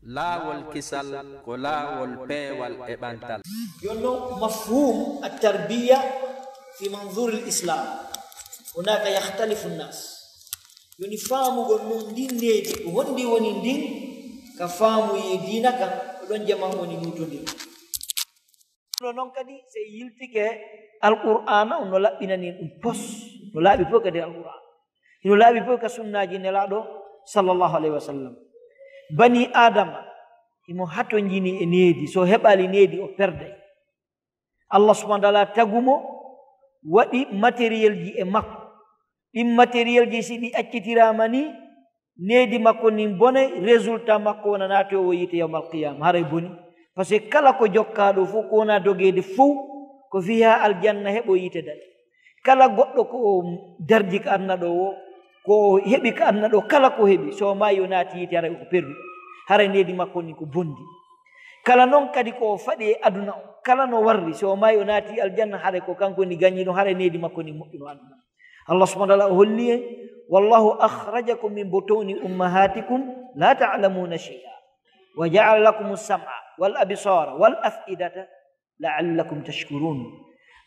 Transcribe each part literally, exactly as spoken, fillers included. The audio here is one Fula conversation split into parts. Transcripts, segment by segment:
Laawol kisal ko laawol peewal e ɓantal. Jooni noon, mafhum at-tarbiya fi manzur al-Islam, hunaka yakhtalifu an-nas. Jooni, faamugol noon ndin needi, ko honndi woni ndin ka faamuye diina kan, ko ɗon jama woni nuutondir. Kono noon kadi, so en yiltike Alqur'aana, on no laɓɓinani en ɗum pos, no laaɓi fof kadi Alqur'aana. Hino laaɓi fof ka sunnaaji Nelaaɗo sallallahu alayhi wa sallam. Bani Aadama, himo hatonjini e needi, so heɓaali needi, o perday. Allah subhanahu wa taala tagu mo, waɗi matériel ji e makko. Ɗin matériel ji, si ɗi accitiraama ni, needi makko nin bonay, résultat makko wona naatowo yiite yawmal qiyama, haray boni. Parce que kala ko jokkaaɗo fof, ko wona dogeede fow, ko fiha aljanna heɓo yiite daɗi. Kala goɗɗo ko o darji ka aduna ɗo o, ko o heɓi ka aduna ɗo, kala ko heɓi, so o maayi o naati yiite, haray ko perdu. Haray needi makko ni ko bondi. Kala noon kadi ko o faɗi e aduna o, kala no warri, so o maayi o naati aljanna, haray ko kanko ni gañi ɗum, haray needi makko ni moƴƴuno aduna. Allah subhanahu wa taala o holli en, "Wallahu akhrajakum min butuni ummahatikum la ta'lamuna shay'a, wa ja'ala lakum as-sam'a wal absara wal af'idata la'allakum tashkurun."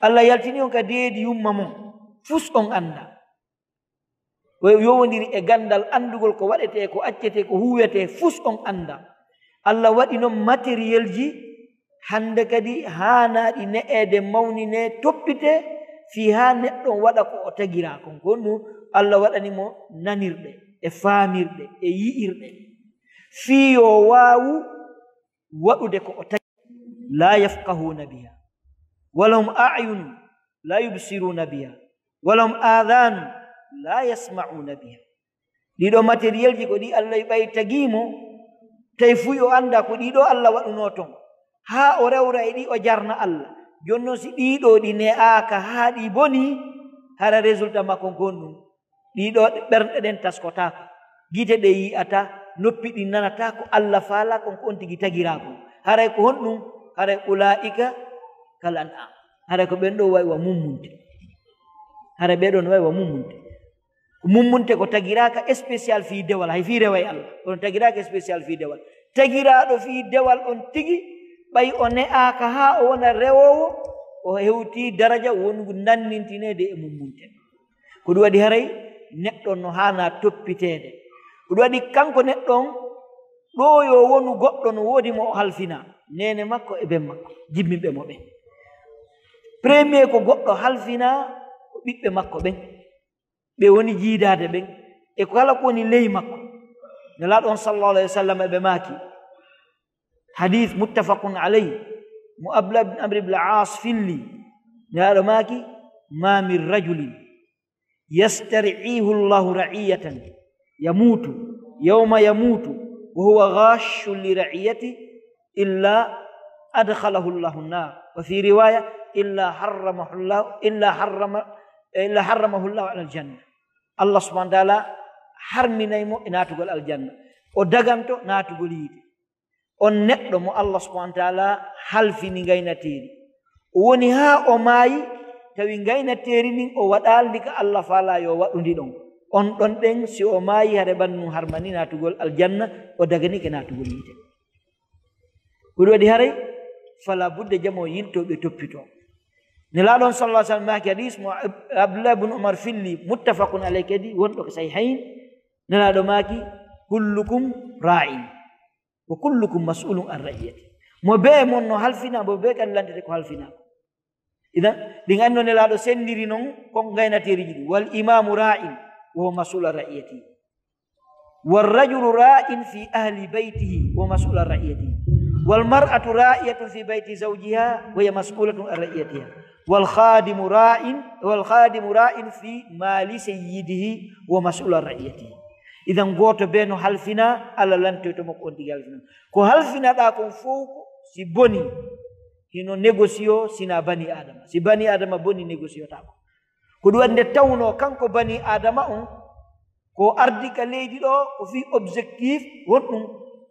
Allah yaltini on ka deedi yumma mon, fus on annda. O yowondiri e ganndal anndugol ko waɗetee, ko accetee, ko huuwetee, fus on annda. Allah waɗi noon matériel ji hannde kadi haanaaɗi ne'eede, mawninee, toppitee, fii haa neɗɗo on waɗa ko o tagiraa kon. Ko honɗum? Allah waɗani mo nanirɗe, e faamirɗe, e yi'irɗe. Fii yo waawu waɗude ko o tagi. La yafqahuna biha. Wa lahum a'yun la yubsiruna biha. Wa lahum adhanu la yasma'una biha. Ɗiɗo matériel ji ko ɗi Allah ɓay tagii mo, tawi fuu yo annda ko ɗiɗo Allah waɗunoo ton. Haa o rewra e ɗi, o jarna Allah. Jooni noon, si ɗiɗo ɗi ne'aaka haa ɗi boni, hara résultat makko ko honɗum? Ɗiɗo ɓerɗe ɗen taskotaako, gite ɗe yi'ata, noppi ɗin nanata, ko Allah faalaa kon, ko on tigi tagiraa kon. Haray ko honɗum? Haray ulaa'ika kal an'am. Haray ko ɓen ɗo wayi wa mummunte. Haray ɓee ɗoo no wayi wa mummunte. Mummunte ko tagiraaka spécial fii dewal, hay fii rewa e Allah. Kono tagiraaka spécial fii dewal. Tagiraaɗo fii dewal on tigi, ɓay o ne'aaka haa o wona rewoowo, o hewtii daraja wongu nannintineede e mummunte. Ko ɗum waɗi haray neɗɗo no haanaa toppiteede. Ko ɗum waɗi kanko neɗɗo on, ɗo yo wonu goɗɗo no woodi mo o halfinaa, neene makko e ben makko, jibinɓe mo ɓen. Premier ko goɗɗo halfinaa ko ɓiɓɓe makko ɓen, ɓe woni jiidaade ɓen, e ko kala ko woni ley makko. Nelaaɗo on sallallahu alayhi wa sallam ɓe maaki, hadith muttafaqun alayh, mo Abdullah ibn Amr ibn al-As filli, Nelaaɗo maaki, "Ma min rajulin yastar'ihu Allahu ra'iyatan yamutu yawma yamutu wa huwa ghashun li ra'iyati illa adkhalahu Allahu an-nar." Wa fi riwaya, "Illa harramahu Allahu, illa harrama, illa harramahu Allahu ala al-janna." Allah subhanahu wa ta'ala harminay mo e naatugol aljanna. O daganto naatugol yiite. On neɗɗo mo Allah subhanahu wa ta'ala halfini ngaynateeri. O woni haa o maayi, tawi ngaynateeri ndin o waɗaali ndi ka Allah faalaa yo waɗu ndi ɗon. On ɗon ɗen, si o maayi, hare ɓanndu harmani naatugol aljanna, o daganike naatugol yiite. Ko ɗum waɗi haray, fala budda jamo yilto ɓe toppito. Nelaaɗo on sallallahu alayhi wa sallam maaki hadis mo Ab-, Abdullah ibn Umar filli, muttafaqun alayhi kadi, wonɗo ko sahihayn. Nelaaɗo maaki, "Kullukum ra'in, wa kullukum mas'ulun an ra'iyati." Mo bee mon no halfina, mo bee kadi lantete ko halfina. Idan, ɗin anno Nelaaɗo sendiri non kon ngaynateeriji ɗin. "Wal imamu ra'in, wa huwa mas'ulun an ra'iyati. Wal rajulu ra'in fi ahli baytihi, wa huwa mas'ulun an ra'iyati. Wal mar'atu ra'iyatun fi bayti zawjiha, wa hiya mas'ulatun an ra'iyatiha. Wal khadimu ra'in, wal khadimu ra'in fi mali sayyidihi, wa huwa mas'ulun an ra'iyatihi." Idan, gooto bee no halfina, Allah lantoyto mo ko on tigi halfina. Ko halfinaɗaa kon fow ko si boni, hino négocier sina bani Adama. Si bani Adama boni, négocier taako. Ko ɗum waɗi nde tawnoo kanko bani Aadama on, ko ardi ka leydi ɗo, ko fii objectif wonɗum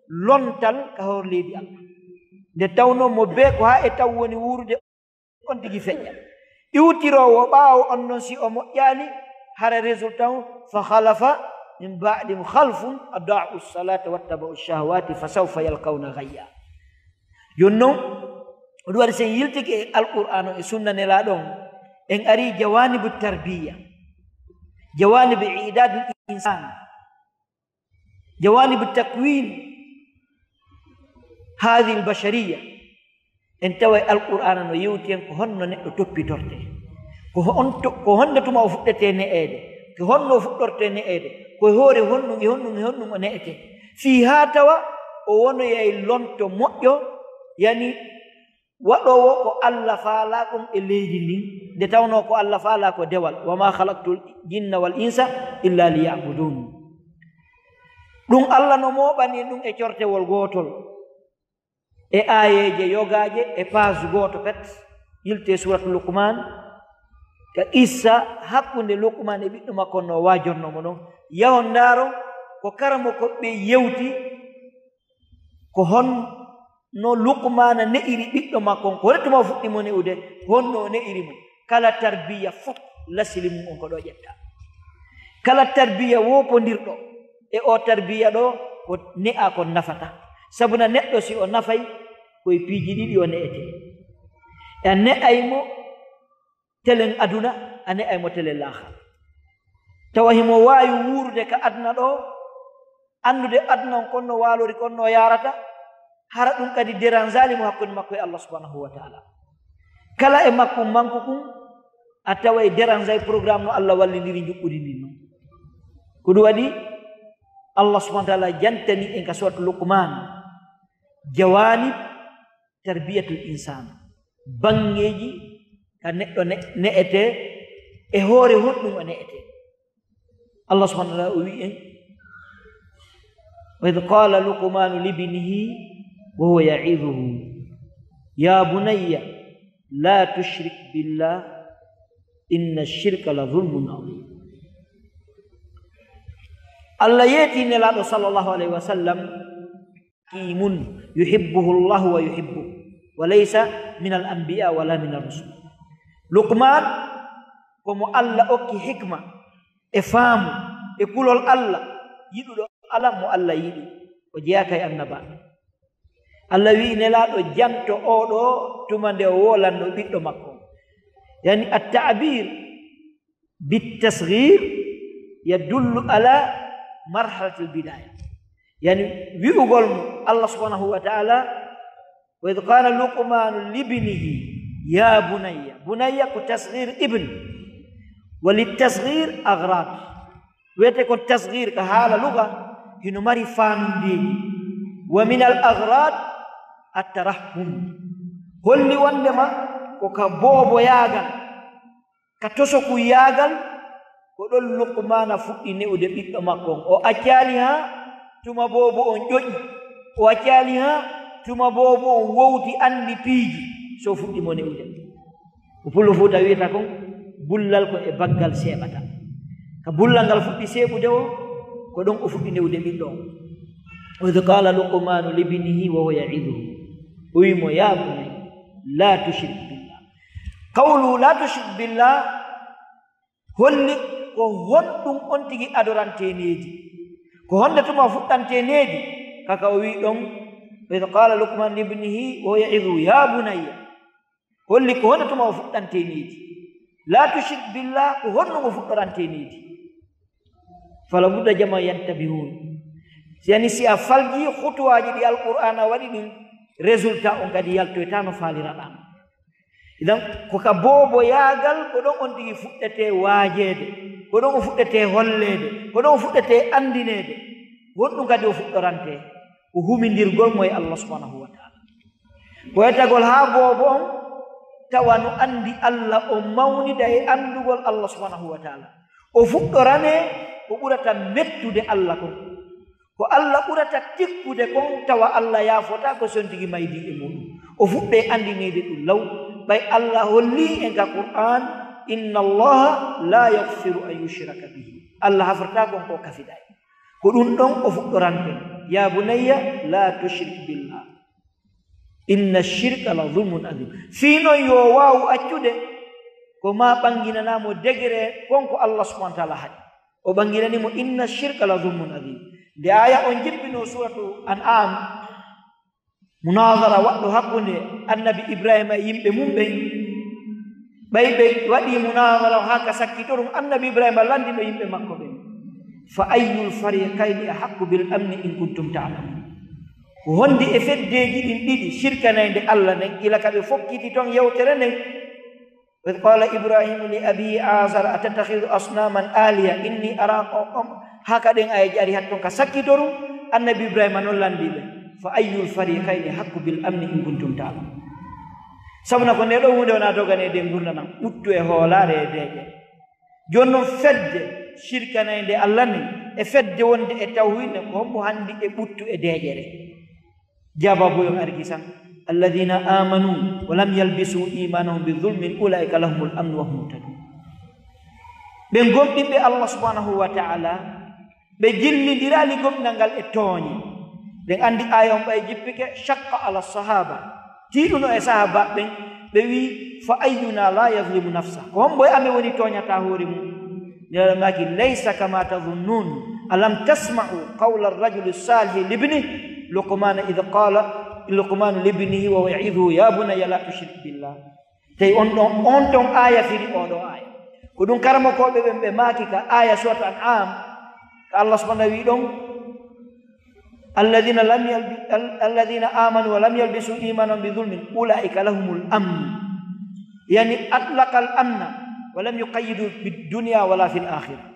lontal ka hoore leydi Allah. Nde tawnoo mo bee ko haa e taw woni wuurude, on tigi feƴƴa. Iwtiroowo ɓaawo on non, si o moƴƴaali, hara résultat on, "Fa khalafa من بعدهم خلف أضاعوا الصلاة واتبعوا الشهوات فسوف يلقون غيا. Jooni noon, ko ɗum waɗi, so en yiltike e Alqur'aana on e Sunna Nelaaɗo on, en ari jawaanibu tarbiya, jawaanibu i'daadul insaan, jawaanibu takwin haadihil bashariya. En tawa e Alqur'aana no yewti en ko honno neɗɗo toppitortee, ko hon-, to-, ko honde tuma o fuɗɗetee ne'eede, ko honno o fuɗɗortee ne'eede, ko e hoore honɗum e honɗum e honɗum o ne'etee. Fii haa tawa o wonoyay lonto moƴƴo, yani waɗoowo ko Alla faalaa kon e leydi ndin, nde tawnoo ko Alla faalaa ko dewal, "وما خلقت الجن والإنس إلا ليعبدون." Ɗum Alla no mooɓani ɗum e cortewol gootol. E aayeeje yogaaje e paas gooto pet, yiltee suuratu Luqmaan, ka qissa hakkunde Luqmaan e ɓiɗɗo makko no waajornoo mo non. Yahon ndaaro ko karamoko ɓe yewti, ko honno Luqmaana ne'iri ɓiɗɗo makko on, ko honde tuma o fuɗɗi mo ne'ude, honno o ne'iri mo. Kala tarbiya fof, lasili mum on ko ɗo ƴetta. Kala tarbiya woopondirɗo e o tarbiya ɗo, ko ne'a ko nafata. Sabu na neɗɗo si o nafay, ko e piiji ɗiɗi o ne'ete. A ne'ay mo telen aduna, a ne'ay mo telen laakhara. Tawa himo waawi wuurude ka aduna ɗo, anndude aduna on kon no waalori, kon no yaarata, hara ɗum kadi dérangeali mo hakkunde makko e Allah subhanahu wa ta'ala. Kala e makko manku kun, a taway dérangeay programme no Allah wallindiri njuɓɓudi ndin non. Ko ɗum waɗi Allah subhanahu wa ta'ala jantani en ka suuratu Luqmaan jawaanib tarbiyatul insaan, banngeeji ka neɗɗo ne-, ne'etee, e hoore honɗum o ne'etee. Allah subhanahu wa ta'ala o wi'i en, "وإذ قال لقمان لابنه وهو يعظه يا بني لا تشرك بالله إن الشرك لظلم عظيم." Allah yeeti Nelaaɗo sallallahu alayhi wa sallam, حكيم يحبه الله ويحبه وليس من الأنبياء ولا من الرسل. Luqmaan ko mo Allah okki hikma e faamu e kulol Allah, yiɗuɗo Allah mo Allah yiɗi, o jeyaaka e annabaaɓe. Allah wi'i Nelaaɗo janto oo ɗoo tuma nde o woolanno ɓiɗɗo makko. Yani at-ta'bir بالتصغير يدل على مرحلة البداية. Yani, wi'ugol mo Allah subhanahu wa ta'ala, "وإذ قال لقمان لابنه يا بني." Bunayya ko tasghir ibn. وللتصغير أغراض. Wiyete kon tasghir ka haala luga, hino mari faandeeji. ومن الأغراض الترحم. Holli wondema ko ka booboyaagal, ka tosokuyaagal, ko ɗon Luqmaana fuɗɗi ne'ude ɓiɗɗo makko on. O accaali haa tuma boobo on ƴoƴi. O accaali haa tuma boobo on wowti, anndi piiji, so fuɗɗi mo ne'ude. Ko Pullo Fuuta wiyata kon, bullal ko e baggal seeɓata. Ka bullal ngal fuɗɗi seeɓude o, ko ɗon o fuɗɗi ne'ude ɓiɗɗo on. وإذ قال لقمان لابنه وهو يعظه. O wi'i mo, "يا بني لا تشرك بالله." Qawlu "لا تشرك بالله" holli ko honɗum on tigi adorantee needi. Ko honde tuma o fuɗɗantee needi? Kaka o wi'i ɗon, "وإذ قال لقمان لابنه وهو يعظه يا بني." Holli ko honde tuma o fuɗɗantee needi. "لا تشرك بالله", ko honɗum o fuɗɗorantee needi? Fala budda jama yantabihun. Si yani si a falji khutuwaaji ɗi Alqur'aana waɗi ɗin, résultat on kadi yaltoyta no faaliraɗaa non. Idan, ko ka booboyaagal, ko ɗon on tigi fuɗɗetee waajeede, ko ɗon o fuɗɗetee holleede, ko ɗon o fuɗɗetee anndineede. Honɗum kadi o fuɗɗorantee? Ko humindirgol mo e Allah subhanahu wa ta'ala. Ko etagol haa boobo on tawa no anndi Allah, o mawnida e anndugol Allah subhanahu wa ta'ala. O fuɗɗoranee ko ɓurata mettude Allah kon. Ko Allah ɓurata tikkude kon, tawa Allah yaafotaako si on tigi maydii e muuɗum. O fuɗɗee anndineede ɗum law, ɓay Allah hollii en ka Qur'aan, "إن الله لا يغفر أن يشرك به." Allah hafrataako on ko kafiɗaa. Ko ɗum ɗon o fuɗɗoranten, "يا بني لا تشرك بالله إن الشرك لظلم عظيم." Fii non yo o waawu accude, ko maa ɓannginanaa mo degré kon ko Allah subhanahu wa ta'ala haɗi. O ɓangirani mo, "Inna shirka la zulmun azim." Nde aya on jippino suratu An'am, munazara waɗɗo hakkunde annabi Ibrahima e yimɓe mum ɓen. Ɓay ɓe waɗi munazara haa ka sakkitorum, annabi Ibrahima landino yimɓe makko ɓen, "Fa ayyul fariqayni ahaqqu bil amni in kuntum ta'lamun?" Ko honde e feddeeji ɗin ɗiɗi, shirkanaynde Allah nden, ila ka ɓe fokkiti ton yewtere nden? "Wa idh qala Ibrahimu li abihi Azara atattakhidu asnaman aliha inni araka wa qawmi." Haa ka ɗen ayeeji ari hatton ka sakkitorum, annabi Ibrahima non landi ɓe, "Fa ayyul fariqayni haqqu bil amni in kuntum ta'lamun?" Sabuna ko nde ɗo hunde wona dogane e nden ngurndanam, ɓuttu e hoolaare e deeƴere. Jooni non fedde shirkanaynde Allah nden e fedde wonde e tawhid nden, ko hombo handi e ɓuttu e deeƴere? Jawaabu on ari kisan, "Alladhina amanu wa lam yalbisu imanahum bi zulmin ulaika lahumul amnu wa hum muhtadun." Ɓen gomɗinɓe Allah subhanahu wa ta'ala, ɓe jillindiraali gomɗinal ngal e tooñe. Ɗen andi aya on ɓay jippike, shaqqa ala sahaba, tiiɗuno e sahaba ɓen, ɓe wi, "Fa ayyuna la yazlimu nafsa?" Ko hombo e amen woni tooñata hoore mum? Nelaɗo maaki, "Laysa kama tazunnun. Alam tasma'u qawla ar-rajuli salih libni Luqmana idh qala Luqmanu libnihi wa huwa ya'idhuhu, ya bunayya la tushrik billah." Tawi on ɗon, on ton aya firi oo ɗoo aya. Ko ɗum karamokooɓe ɓen ɓe maaki ka aya Surat An'am, ka Allah subhanahu wa ta'ala wi ɗon, "Alladhina lam yalbi-, al-, alladhina amanu wa lam yalbisu imanahum bi zulmin, ulaika lahumul amn." Yani, atlaqa al amna wa lam yuqayyidu bid dunya wala fil akhirah.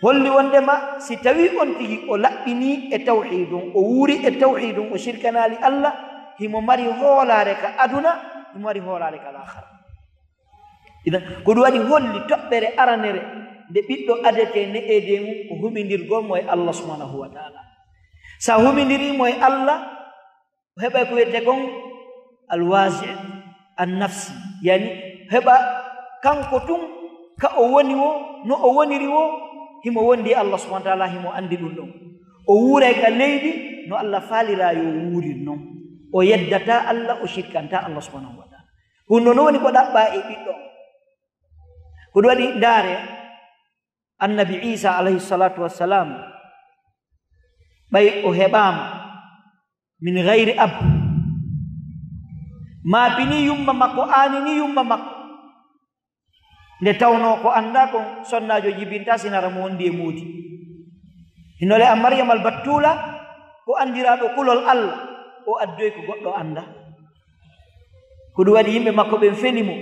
Holli wondema si tawi on tigi o laɓɓini e tawhidun, o wuuri e tawhidun, o shirkanaali Allah, himo mari hoolaare ka aduna, himo mari hoolaare ka laakhara. Idan, ko ɗum waɗi holli toɓɓere aranere nde ɓiɗɗo adete ne'ede mum, ko humindirgol mo e Allah subhanahu wa ta'ala. Sa humindiri mo e Allah, o heɓay ko wiyete kon alwazi an nafsi, yani heɓa kanko tun ka o woni wo, no o woniri wo, himo wondi e Allah subhanahu wa ta'ala, himo andi ɗum ɗon. O wuuray ka leydi no Allah faalira yo wuurir non. O yeddata Allah, o shirkanta Allah subhanahu wa ta'ala. Ɗum ɗon woni ko ɗaɓɓa e ɓiɗɗo on. Ko ɗum waɗi ndaare annabi Isa alayhi salatu wassalam, ɓay o heɓaama min gayri ab, maapini yumma makko, aanini yumma makko, nde tawnoo ko anndaa kon sonnaajo jibinta sinara mo wondi e moodi. Hinole a Maryam al Battuula, ko anndiraaɗo kulol Allah, o addoy ko goɗɗo anndaa. Ko ɗum waɗi yimɓe makko ɓen feli mo,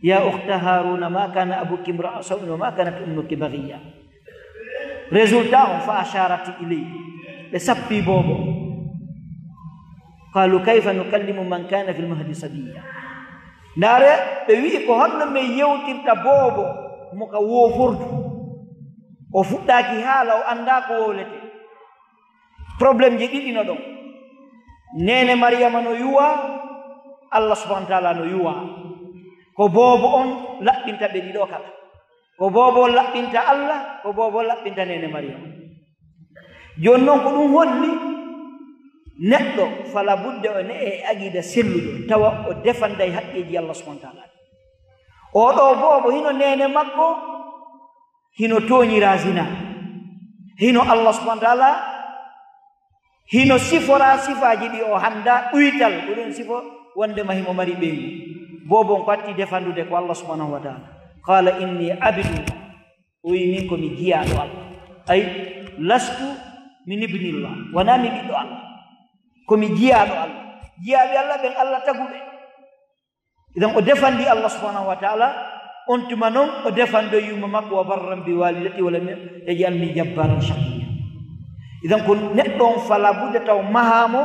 "Ya ukhta Haruna, ma kana abuki imra'a saw'in wa ma kanat ummuki baghiya." Résultat on, "fa asharat ilayhi." Ɓe sappi boobo. "Qalu kayfa nukallimu man kana fil mahdi sabiyya." Ndaare, ɓe wi'i, "Ko honno men yewtirta boobo mo ka woofordu? O fuɗɗaaki haala, o anndaa ko wowlete." Problème ji ɗiɗi no ɗon. Neene Mariyama no yuwa, Allah subhanahu wa ta'ala no yuwa. Ko boobo on laɓɓinta ɓe ɗiɗo kala. Ko boobo on laɓɓinta Allah, ko boobo on laɓɓinta neene Mariyama. Jooni non ko ɗum holli neɗɗo fala budde o ne'e e aqida selluɗo, tawa o defanday haqqeeji Allah subhanahu wa ta'ala. Oo ɗoo boobo hino neene makko, hino tooñira zina, hino Allah subhanahu wa ta'ala, hino sifora sifaaji ɗi o hannda, ɗuytal, ko ɗum sifo wondema himo mari ɓeyngu. Boobo on ko atti defandude ko Allah subhanahu wa ta'ala. Qala inni abdu, o wi min ko mi jiyaaɗo Allah. Ay, lastu min ibnillah, wonaa mi ɓiɗɗo Allah. Ko mi jiyaaɗo Allah. Jiyaaɓe Allah ɓen Allah taguɓe. Idan o defandi Allah subhanahu wa ta'ala, on tuma non o defando yumma makko, "Wa barran bi walidati wa lam yaj'alni jabbaran shaqiyya." Idan ko neɗɗo on fala budde taw mahamo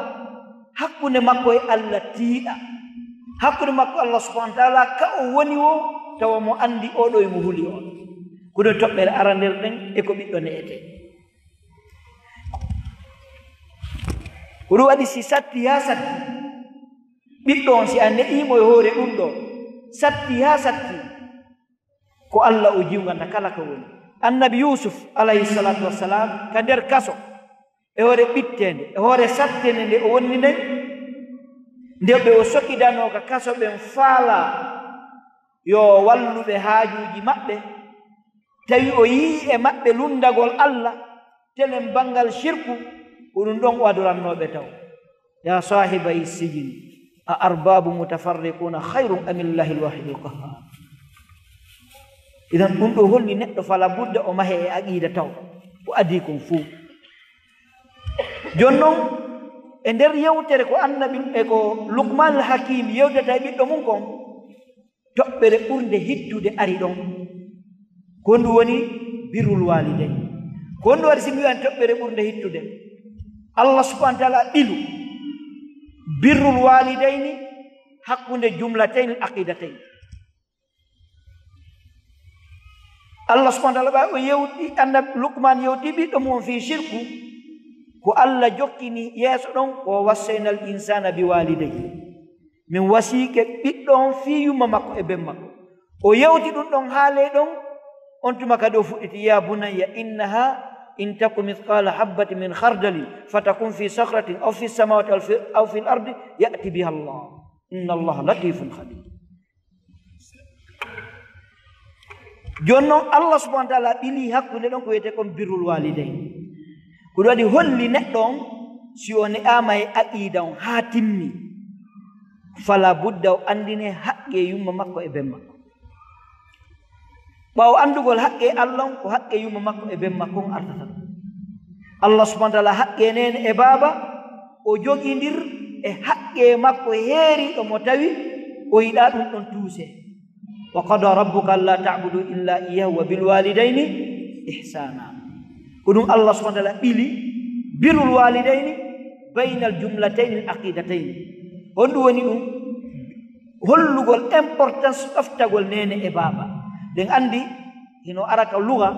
hakkunde makko e Allah tiiɗa. Hakkunde makko Allah subhanahu wa ta'ala ka o woni wo tawa mo andi oɗo e mo huli on. Ko ɗon toɓɓere arandere ɗen e ko ɓiɗɗo ne'ete. Ko ɗum waɗi si satti haa satti, ɓiɗɗo on, si a ne'imo e hoore ɗum ɗo, satti haa satti, ko Allah o jiwganta kala ko woni. Annabi Yusuf, alayhi salatu wassalam, ka nder kaso, e hoore ɓitteende, e hoore satteende nde o wonni nden, nde ɓe o sokidanoo ka kaso ɓen faala yo wallu ɓe haajuuji maɓɓe, tawi o yii e maɓɓe lunndagol Allah, telen banngal shirku, ko ɗum ɗon o adorannooɓe taw. Ya saahiba sijini, a arbaabu mutafarriquuna khayrun am illaahi l-waahidul qahhaar. Idan ɗum ɗo holli neɗɗo fala budda o mahe e aqiida taw, ko adii kon fuu. Jooni non, e nder yewtere ko annabi, e ko Luqmaanul Hakim yewtata e ɓiɗɗo mum kon, toɓɓere ɓurnde hittude ari ɗon. Ko ndu woni birrul waalidayn. Ko ndu waɗi si mi wiyan toɓɓere ɓurnde hittude, Allah subhanahu wa taala ɓilu birrul waalidayni hakkunde jumlatayn aqidatain. Allah subhanahu wa taala ɓay o yewti, annabi Luqman yewti ɓiɗɗo mum on fii shirku, ko Allah jokkini yeeso ɗon, ko wassayna al insana bi walidayhi. Min wasiike ɓiɗɗo on fii yumma makko e ben makko. O yewti ɗum ɗon haaley ɗon, on tuma kadi o fuɗɗiti, "Ya bunayya innaha in taku mithqala habbatin min khardalin fatakun fi sakhratin aw fi samawati aw fi, aw fil ardi ya'ti biha Allah. Inna Allaha latifun khabir." Jooni non, Allah subhanahu wa taala ɓili hakkunde ɗon ko wiyetee kon birrul walidayn. Ko ɗum waɗi holli neɗɗo on, si o ne'aama e aqiida on haa timmi, fala budda o anndine haqqe yumma makko e ben makko. Ɓaawo anndugol haqqe Allah on, ko haqqe yumma makko e ben makko on artata ɗon. Allah subhanahu wa taala haqqe neene e baaba, o jogindir e haqqe makko heeriiɗo mo tawi o yiɗaa ɗum ɗon tuusee. "Wa qada rabbuka alla ta'budu illa iyyahu wa bil walidayni ihsana." Ko ɗum Allah subhanahu wa taala ɓili birrul walidayni baynal jumlatayni al aqidatayni. Honɗum woni ɗum? Hollugol importance ɗoftagol neene e baaba. Ɗen anndi hino ara ka luga,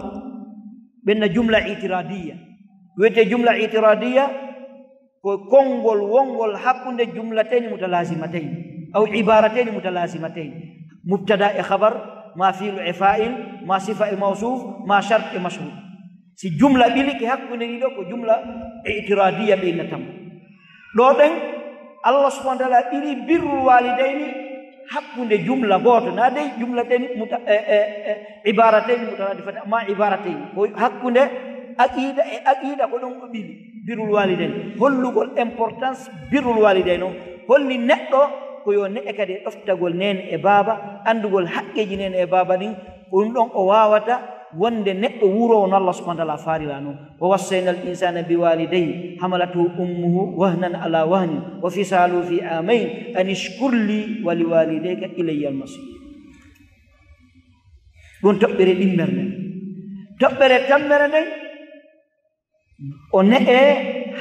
ɓen na jumla itiradiya. Wiyetee jumla itiradiya ko konngol wonngol hakkunde jumlatayni mutalazimatayni, aw ibaratayni mutalazimatayni. Mubtada e khabar, ma fiilu e fa'il, ma sifa e mawsuuf, ma shart e mashrut. Si jumla ɓilike hakkunde ɗiɗo, ko jumla itiradiya ɓe innata mo. Ɗo ɗen, Allah subhanahu wa taala ɓili birrul walidayni hakkunde jumla gooto, na dey jumlatayni muta-, e, e, e, ibaratayni mutaradifata, ma ibaratayni. Ko hakkunde aqida e aqida, ko ɗon o ɓili birrul walidayn. Hollugol importance birrul walidayn on, holli neɗɗo ko yo ne'e kadi e ɗoftagol neene e baaba, anndugol haqqeeji neene e baaba ɗin, ko ɗum ɗon o waawata wonde neɗɗo wuuroowo no Allah subhanahu wa taala faarira non. "Wa wassayna al insana bi walidayhi hamalathu ummuhu wahnan ala wahnin wa fisaluhu fi amayn an ishkur li wa li walidayka ilayya al masir." Ɗum toɓɓere ɗimmere nden. Toɓɓere tammere nden, o ne'e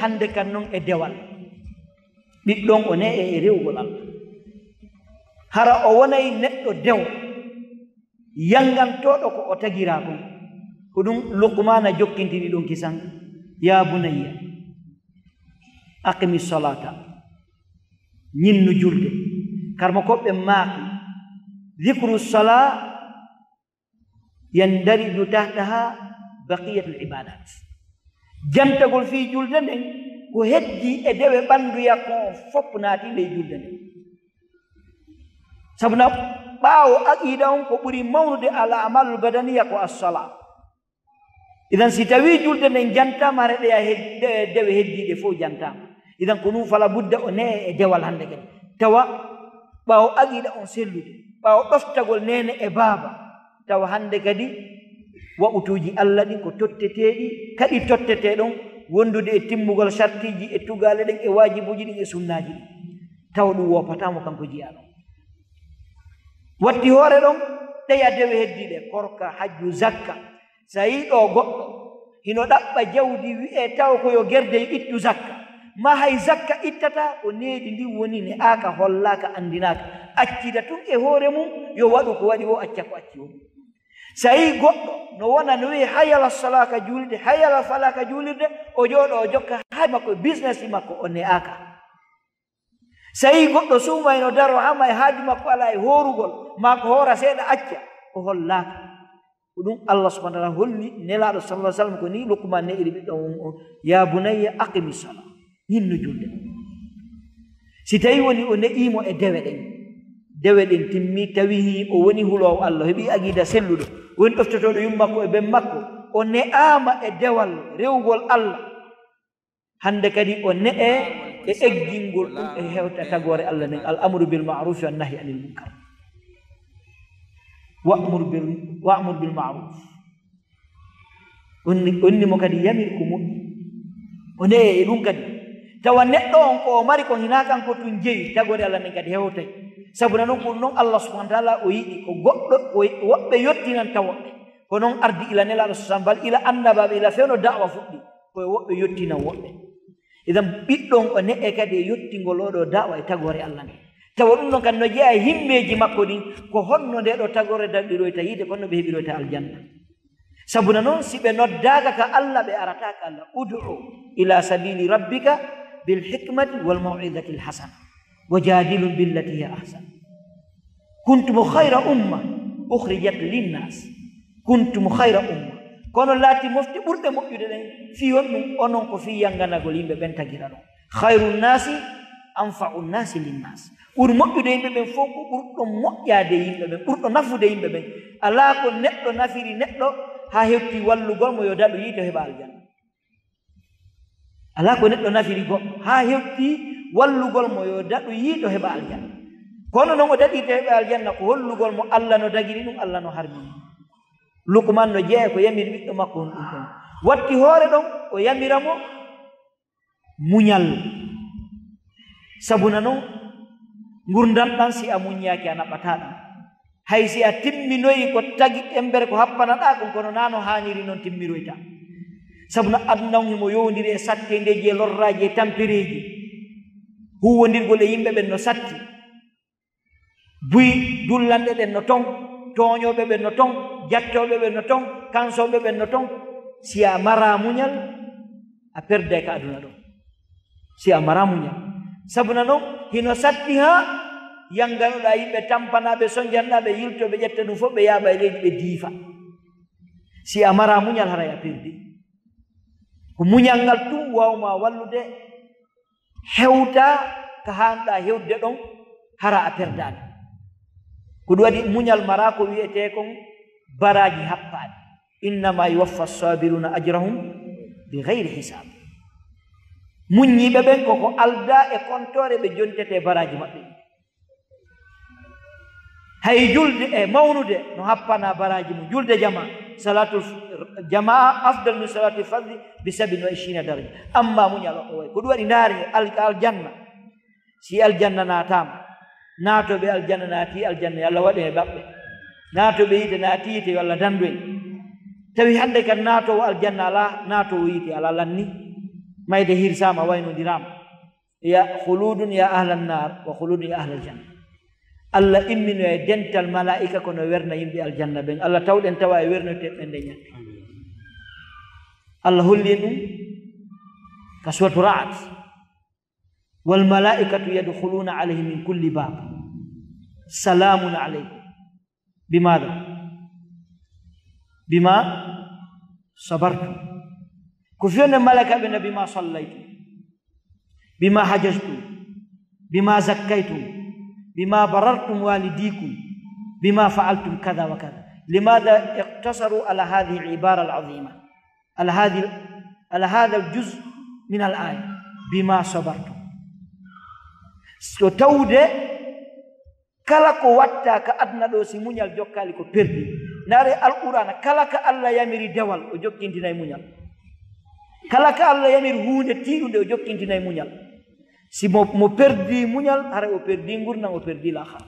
hannde kan non e dewal. Ɓiɗɗo on o ne'e e rewugol Allah. Hara o wonay neɗɗo dewo, yanngantooɗo ko o tagiraa kon. Ko ɗum Luqmaana jokkintini ɗum kisan, "Ya bunayya, aqimi salata." Ñinnu julde. Karma ko ɓe maaki, "Dhikru sala yandariju tahtaha baqiyatul ibadat." Jantagol fii julde nden, ko heddii e dewe ɓanndu yakko on fof naati ley julde nden. Sabu na ɓaawo aqiida on, ko ɓuri mawnude al amalul badaniya ko assala. Idan si tawii julde nden jantaama, hara ɗeya hed-, ɗe-, dewe heddiiɗe fof jantaama. Idan ko ɗum fala budda o ne'e e dewal hannde kadi. Tawa ɓaawo aqiida on sellude, ɓaawo ɗoftagol neene e baaba, tawa hannde kadi wa'utuuji Allah ɗin ko totteteeɗi, kadi tottetee ɗon wondude e timmugol sartiiji e tugaale ɗen e waajibuuji ɗin e sunnaaji ɗin. Tawa ɗum woopataa mo kanko jiyaaɗo. Watti hoore ɗon, ɗeya dewe heddiiɗe, korka, hajju, zakka. So a yii ɗo goɗɗo hino ɗaɓɓa jawdi, wi'ee taw ko yo gerde ittu zakka, ma hay zakka ittataa, ko needi ndin woni ne'aaka, hollaaka, anndinaaka, accida tun e hoore mum, yo waɗu ko waɗi woo, acca ko acci woo. So a yii goɗɗo no wona no wi'ee hayya ala salaa ka juulirde, hayya ala falaa ka juulirde, o jooɗo o jokka haaju makko, business makko, o ne'aaka. So a yii goɗɗo suuma hino daroo hama e haaju makko alaa e hoorugol, maa ko hoora seeɗa acca, o hollaaka. Ko ɗum Allah subhanahu wa taala holli Nelaaɗo sallallahu alaihi wasallam ko nii Luqman ne'iri ɓiɗɗo mum on, "Ya bunayya aqimi sala." Ñinnu julde. Si tawi woni o ne'ii mo e dewe ɗen, Dewe ɗen timmi, tawi o woni huloowo Allah, o heɓi aqida selluɗo, woni ɗoftotooɗo yumma makko e ben makko, o ne'aama e dewal rewugol Allah. Hannde kadi o ne'e e eggingol ɗum e hewta tagoore Allah nden, al amru bil ma'ruf wa nahyi anil munkar. Wa'mur bil, wa'mur bil ma'ruf. Onni, onni mo kadi yamir ko moƴƴi. O ne'e e ɗum kadi. Tawa neɗɗo on ko o mari kon hinaa kanko tun jeyi, tagoore Allah nden kadi hewtay. Sabuna non ko ɗum non Allah subhanahu wa ta'ala o yiɗi, ko goɗɗo, ko woɓɓe yottinanta woɓɓe. Ko non ardi ila Nelaaɗo sallallahu alaihi wasallam, bal ila annabaaɓe, ila fewndo da'wa fuɗɗi. Ko e woɓɓe yottinan woɓɓe. Idan ɓiɗɗo on o ne'e kadi e yottingol oo ɗoo da'wa e tagoore Allah nden. Tawa ɗum ɗon kadi no jeyaa e himmeeji makko ɗin, ko honno ndee ɗoo tagoore daɗiroyta yiite, ko honno ɓe heɓiroyta aljanna. Sabuna non, si ɓe noddaaka ka Allah, ɓe arataa ka Allah. Ud'u ila sabili rabbika bil hikmati wal maw'izati al hasana, wa jadilhum billati hiya ahsan. Kuntum khayra umma ukhrijat linnas. Kuntum khayra umma. Kono laati mofte ɓurɗe moƴƴude ɗen, fii honɗum? Onon ko fii yanganagol yimɓe ɓen tagira ɗon. Khayru nnasi anfa'u nnasi linnas. Ɓuri moƴƴude yimɓe ɓen fof ko ɓurɗo moƴƴaade yimɓe ɓen, ɓurɗo nafude yimɓe ɓen. Alaa ko neɗɗo nafiri neɗɗo haa hewti wallugol mo yo daɗu yiite o heɓa aljanna. Alaa ko neɗɗo nafiri goɗɗo haa hewti wallugol mo yo daɗu yiite o heɓa aljanna. Kono non o daɗirta heɓa aljanna ko hollugol mo Allah no dagiri ɗum, Allah no harmini. Lukman no jeyaa ko yamiri ɓiɗɗo makko on ɗum ɗon. Watti hoore ɗon o yamira mo muñal. Sabuna non, ngurndan ɗan, si a muññaaki, a naɓɓataa ɗan. Hay si a timminoyi ko tagi embere ko happanaɗaa kon, kono naa no haaniri non timmiroyta. Sabuna aduna on himo yowndiri e sattendeeji, e lorraaji, e tampereeji. Huuwondirgol e yimɓe ɓen no satti. Buy dullanɗe ɗen no ton, tooñooɓe ɓen no ton, jattooɓe ɓen no ton, kansooɓe ɓen no ton. Si a maraa muñal, a perday ka aduna ɗon. Si a maraa muñal. Sabuna non, hino satti haa yannganoɗaa yimɓe, tampanaa ɓe, sonjanɗaa ɓe, yiltoo ɓe, ƴetta ɗum fof, ɓe yaaɓa e leydi, ɓe diifa. Si a maraa muñal, haray a perdi. Ko muñal ngal tun waawmaa wallude hewta ka haanɗaa hewtude ɗon, hara a perdaani. Ko ɗum waɗi muñal maraa ko wi'etee kon baraaji happaaɗi. Innama yuwaffa sabiruna ajrahum bi gayri hisab. Muññiiɓe ɓen ko ko aldaa e kontoore ɓe jontetee baraaji maɓɓe. Hay julde e mawnude no happana baraaji mum. Julde jamaa, salatul f-, jamaa afdal min salatul fardhi bi sab'in wa ishrina daraja. Amma muñal o, o way. Ko ɗum waɗi ndaare al-, aljanna. Si aljanna naataama, naatooɓe aljanna naati aljanna, yo Allah waɗu e maɓɓe. Naatooɓe yiite naati yiite, yo Allah dandu en. Tawi hannde kan naatoowo aljanna alaa, naatoowo yiite alaa, lanni. Mayde hirsaama, waynondiraama. Ya khuludun ya ahlan nar wa khuludun ya ahlal janna. Allah immino e dental malaa'ika kono werna yimɓe aljanna ɓen. Allah tawɗen tawa e wernoyte ɓen nde ñande. Allah holli en ɗum ka suratu Ra'd. Wal malaa'ikatu yadkhuluna alayhim min kulli bab. Salamun alaykum. Bimada? Bima sabartum. Ko fiyonde malaa'ikaaɓe na bima sallaytum, bima hajajtum, bima zakkaytum, bima barartum walidikum, bima fa'altum kada wa kada. Limada iqtasaru ala hadhihi al-ibara al-azima, ala hadhihi, ala hadha al-juz min al-aya, bima sabartum? So tawde kala ko watta ka aduna ɗo, si muñal jokkaali, ko perdi. Ndaare Alqur'aana, kala ka Allah yamiri dewal, o jokkintinay muñal. Kala ka Allah yamiri huunde tiiɗunde, o jokkintinay muñal. Si mo, mo perdi muñal, haray o perdi ngurndan, o perdi laakhara.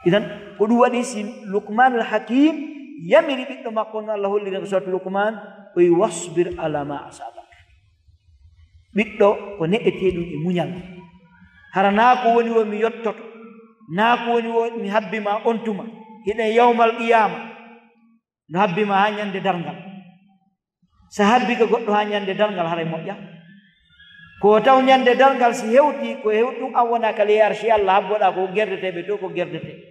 Idan, ko ɗum waɗi si Luqmanul Hakim yamiri ɓiɗɗo makko, no Allah holliri ko surat Luqman, o wi, "Wasbir ala ma asabak." Ɓiɗɗo ko ne'eteeɗum e muñal. Hara naa ko woni wo mi yottoto, naa ko woni wo mi habbi ma on tuma. Hiɗen yawmal qiyaama, no habbi ma haa ñande darngal. So habbi ka goɗɗo haa ñande darngal, haray moƴƴa. Ko taw ñande darngal si hewti, ko hewti ɗum, an wona ka ley arshi Allah, habboɗaa ko gerdeteeɓe to, ko gerdetee.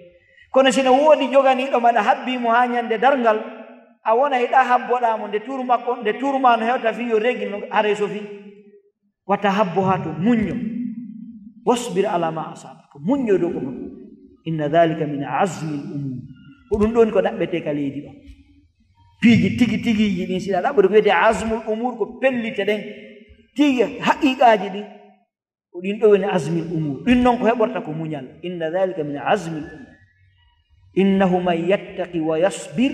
Kono sino woodi joganiiɗo ma, ɗa habbi mo haa ñande darngal, a wona hiɗa habboɗaa mo, nde tuuru makko, nde tuuru ma no hewta fii yo regi no haray so fii. Wata habbo haa to, muñño. Wasbir ala ma asabaka, muñño dow ko boni. Inna dhalika min azmi l umur. Ko ɗum ɗon ko ɗaɓɓete ka leydi ɗo. Piiji tigi tigiiji ɗin, siɗa ɗaɓɓude ko wiyetee azmul umur, ko pellite ɗen, tigi haqiqaaji ɗin, ko ɗin ɗo woni azmil umur. Ɗin non ko heɓorta ko muñal. Inna dhalika min azmil umur. Innahu man yattaqi wa yasbir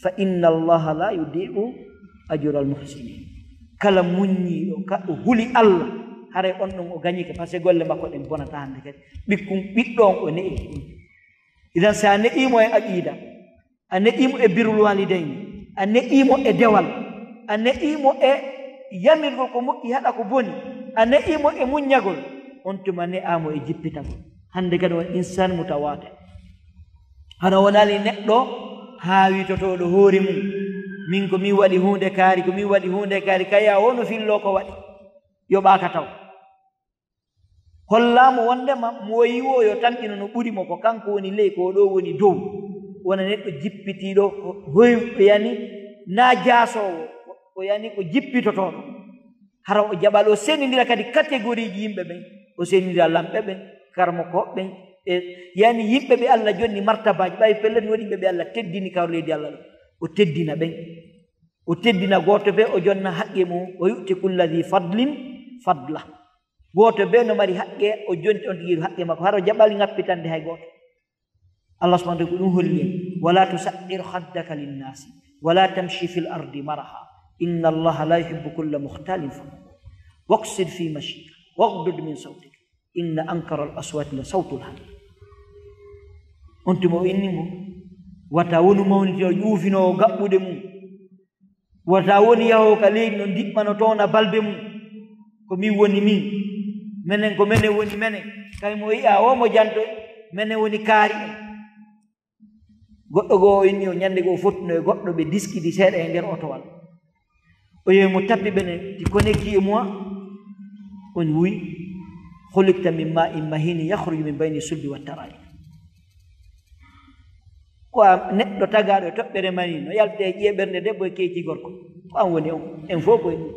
fa inna allaha la yudi'u ajral muhsinin. Kala muññiiɗo ka o huli Allah, haray on ɗon o gañike, parce que golle makko ɗen bonata hannde kadi. Ɓikkun ɓiɗɗo on o ne'iki ɗum. Idan, si a ne'imo e aqida, a ne'imo e birul walidayni, a ne'imo e dewal, a ne'imo e yamirgol ko moƴƴi haɗa ko boni, a ne'imo e muññagol, on tuma ne'amo e jippitagol. Hannde kadi on insan mutawate. Hano wonali neɗɗo haawitotooɗo hoore mum. Min ko min waɗi huunde kaari, ko min waɗi huunde kaari, kaya o no fillo ko waɗi. Yoɓaaka taw. Hollaamo wondema mo o yi'o yo tamƴino no ɓuri mo, ko kanko woni ley, ko o ɗo woni dow. Wona neɗɗo jippitiiɗo, hoy, yani, na jaasoowo, ko yani ko jippitotooɗo. Hara o jaɓal, o senindira kadi catégorie ji yimɓe ɓen. O senindira lamɓe ɓen, karmokooɓe ɓen, e yani yimɓe ɓe Allah jonni martabaaji, ɓay pellet woni yimɓe ɓe Allah teddini kawre leydi Allah ɗo. O teddina ɓen. O teddina gooto bee, o jonna haqqe mum. O yu'ti kulla dhi fadlin fadla. Gooto bee no mari haqqe, o jonti on tigi haqqe makko. Hara o jaɓal ŋappitande hay gooto. Allah subhanahu wa ta'ala ko ɗum holli en. Wala tusa'ir khaddaka linnasi, wala tamshi fil ardi maraha. Inna allaha la yuhibbu kulla mukhtalin fakhur. Waqsid fi mashika, waghdud min sawtika. Inna ankara al aswati la sawtul hamir. On tuma o inni mo, wata wonu mawniti o ƴuufinoowo gaɓɓude mum. Wata woni yahowo ka leydi no ndiɓɓano toona balbe mum. Ko min woni min. Menen ko menen woni menen. Kay mo yi'a o mo janto, menen woni kaari en. Goɗɗo goo o inni o ñande goo fottuno e goɗɗo, ɓe diskidi seeɗa e nder otowal. O yehi mo tappi ɓene ti connecti e moi. On wuy, khuliqta min ma'in mahin yakhruju min bayni sulbi wa tara'ib. Ko a neɗɗo tagaaɗo e toɓɓere mani, no yalta e ƴiye ɓernde debbo e keeci gorko. Ko an woni on. En fof ko en ɗum.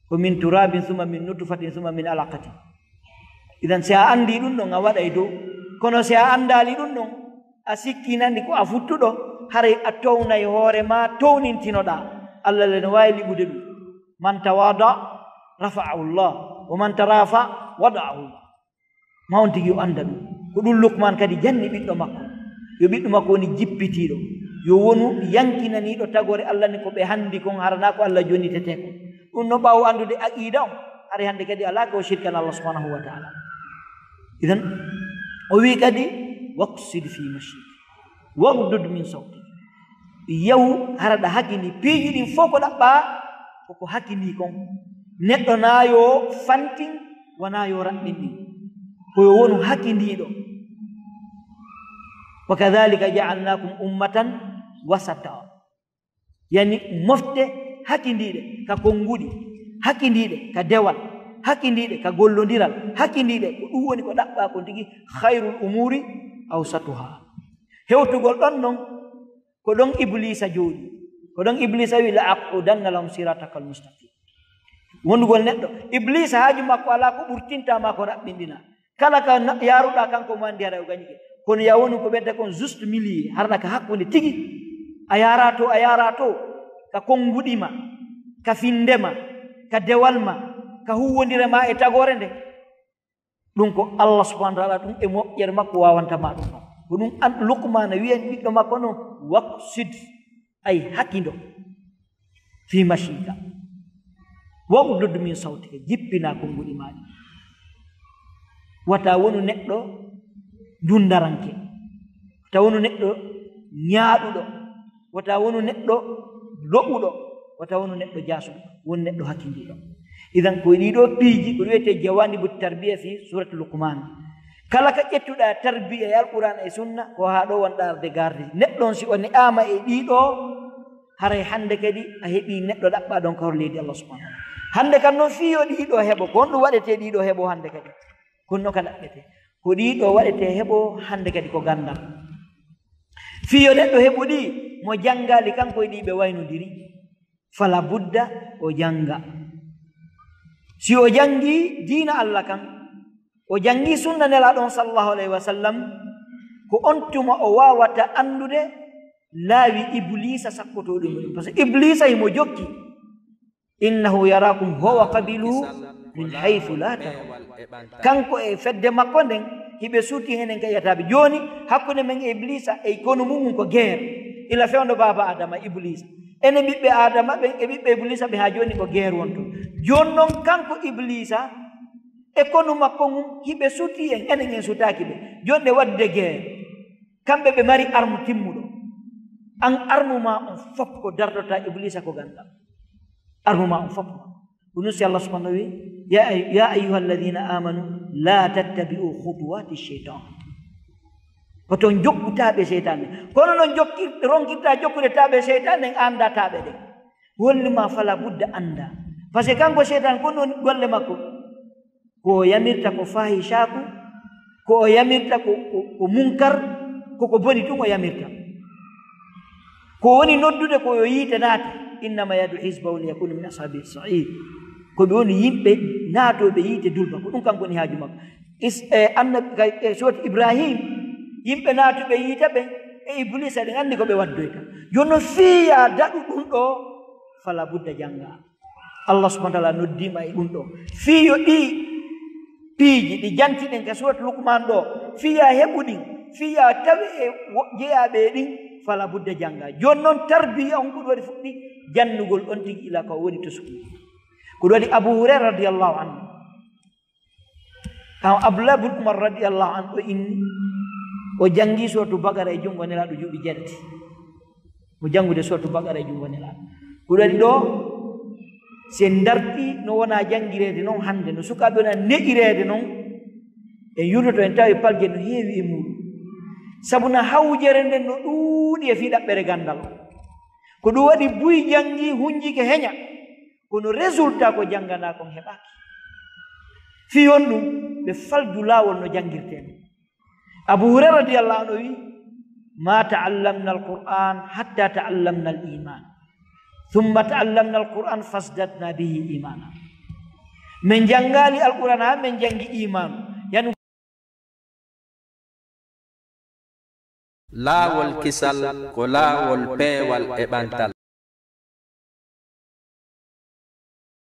Ko min turabin summa min nutfatin summa min alaqatin. Idan, si a anndi ɗum ɗon, a waɗay dow. Kono si a anndaali ɗum ɗon, a sikkinani ko a futtuɗo, haray a townay hoore ma, townintinoɗaa. Allah le no waawi liɓude ɗum. Man tawada rafa'ahu Allah, wa man tarafa wada'ahu Allah. Ma on tigi yo annda ɗum. Ko ɗum Lukman kadi janni ɓiɗɗo makko. Yo ɓiɗɗo makko woni jippitiiɗo. Yo wonu yankinaniiɗo tagoore Allah ni ko ɓe hanndi kon, harana ko Allah jonnitetee kon. Ɗum no ɓaawo anndude aqiida on. Hari hannde kadi alaa ko shirkan Allah subhanahu wa ta'ala. Idan, o wi kadi, waqsid fi mashik. Waghdud min sawtik. Yahu hara ɗa hakini piiji ɗin fof ko ɗaɓɓa, koko hakini kon. Neɗɗo na yo fantin, wona yo raɓɓin ɗin. Ko yo wonu hakindiiɗo. Wa kadhalika ja'alnakum ummatan wasata. Yani mofte hakindiiɗe ka konnguɗi, hakindiiɗe ka dewal, hakindiiɗe ka gollondiral, hakindiiɗe ko ɗum woni ko ɗaɓɓa kon tigi, khairul umuri awsatuha. Hewtugol ɗon non, ko ɗon Ibliisa jooɗi. Ko ɗon Ibliisa wi, "La aqudanna lahum sirataka al-mustaqim." Wondugol neɗɗo, Ibliisa haaju makko alaa ko ɓurtinta ma ko raɓɓinɗina. Kala ka na-, yaaruɗa kanko mo anndi haray o gañike. Kono ya wonu ko ɓedda kon juste milieu, harɗa ka hakkunde tigi. A yaara to, a yaara to, ka konnguɗi ma, ka finnde ma, ka dewal ma, ka huuwondire ma e tagoore nde. Ɗum ko Allah subhanahu wa ta'ala, ɗum e moƴƴere makko wawanta ma ɗum ɗon. Ko ɗum an Luqmaana wi'en ɓiɗɗo makko non, waqsid, ay hakindo, fi mashika. Waghdud min sawtika, jippina konnguɗi maaɗi. Wata wonu neɗɗo dundaranke. Wata wonu neɗɗo ñaaɗuɗo. Wata wonu neɗɗo lo'uɗo, wata wonu neɗɗo jaasuɗo, wonu neɗɗo hakindiiɗo. Idan, ko e ɗiɗo piiji, ko wiyetee jawanibu tarbiya fi surati Luqman. Kala ka ƴettuɗa tarbiya e Alqur'an e Sunna, ko haa ɗo wonɗa arde gardi. Neɗɗo on, si o ne'aama e ɗiɗo, haray hannde kadi a heɓi neɗɗo ɗaɓɓa ɗon kawre leydi Allah subhanahu wa ta'ala. Hannde kan non fii yo ɗiɗo heɓo, ko honɗum waɗetee ɗiɗo heɓo hannde kadi? Kono no ka ɗaɓɓetee? Ko ɗiɗo waɗetee heɓo hannde kadi ko ganndal. Fii yo neɗɗo heɓu ɗi, mo janngaali kanko e ɗi ɓe waynodiri. Fala budda o jannga. Si o janngi diina Allah kan, O janngi sunna Nelaaɗo on, sallallahu alayhi wa sallam, ko on tuma o waawata anndude laawi Ibliisa sakkotooɗo mo ɗum. Parce que Ibliisa himo jokki, "Innahu yarakum huwa qabiluhu min haythu la tarawna." Kanko e fedde makko nden, hiɓe suuti henen ka yiyataaɓe. Jooni, hakkunde men e Ibliisa, e konu mum ko geer. Ila fewndo baaba Adama, Ibliisa. Enen ɓiɓɓe Adama ɓen e ɓiɓɓe Ibliisa ɓe haa jooni ko geer wonto. Jooni non, kanko Ibliisa, e konu makko ngun, hiɓe suuti en, enen en suutaaki ɓe. Jooni ɗe wadde geer. Kamɓe ɓe mari armu timmuɗo. An armu ma on fof ko dardota Ibliisa ko ganndal. Armu ma on fof. Ko ɗum si Allah subhanahu wa ta'ala wi, "Ya ay-, ya ayyuha alladhina amanu, la tattabi'u khutuwati shaytan." Ko ton jokkutaaɓe seytaane. Kono non jokkir-, ronkirta jokkude taaɓe seytaane ɗen, annda taaɓe ɗen. Holli ma fala budda annda. Parce que kanko seytaane ko non golle makko. Ko o yamirta ko fahishaku, ko o yamirta ko, ko, ko munkar, ko ko boni tun o yamirta. Ko woni noddude ko yo yiite naate, "Innama yadu hizbahu liyakunu min ashabi sa'ir." Ko ɓe woni yimɓe naatooɓe yiite dulba, ko ɗum kanko woni haaju makko. Is-, e annabi, kay, e surat Ibrahim, yimɓe naatuɓe yiite ɓen, e Iblisa ɗen anndi ko ɓe waddoyta. Jooni non fii ya daɗu ɗum ɗo, fala budda jannga. Allah subhanahu wa ta'ala noddiima e ɗum ɗo. Fii yo ɗi piiji ɗi jantiɗen ka surat Luqman ɗo, fii ya heɓu ɗin, fii ya tawi e wo-, jeyaaɓe e ɗin, fala budda jannga. Jooni non tarbiya on ko ɗum waɗi fuɗɗi jannugol on tigi ila ko woni to suuɗi. Ko ɗum waɗi Abu Hurayra radiyallahu anhu. Kan Abdullah bin Umar radiyallahu anhu o inni, o janngi suratu Baqara e junngo Nelaaɗo juuɗe jeetati. O janngude suratu Baqara e junngo Nelaaɗo. Ko ɗum waɗi ɗo, si en darti no wona janngireede non hannde, no sukaaɓe wona ne'ireede non, en yurdoto en tawi palje no heewi e muuɗum. Sabu na hawjere nden no ɗuuɗi e fii ɗaɓɓere ganndal. Ko ɗum waɗi buy janngi hunjike heña. Kono résultat ko jannganaa kon heɓaaki. Fii on ɗum, ɓe faldu laawol no janngirtee non. Abu Hurayra radiyallahu anhu wi, "Ma ta'allamna al-Qur'an hatta ta'allamna al-iman. Thumma ta'allamna al-Qur'an fazdadna bihi imana." Min janngaali Alqur'an haa min janngi iman. Yani Laawol kisal ko laawol peewal e ɓantal.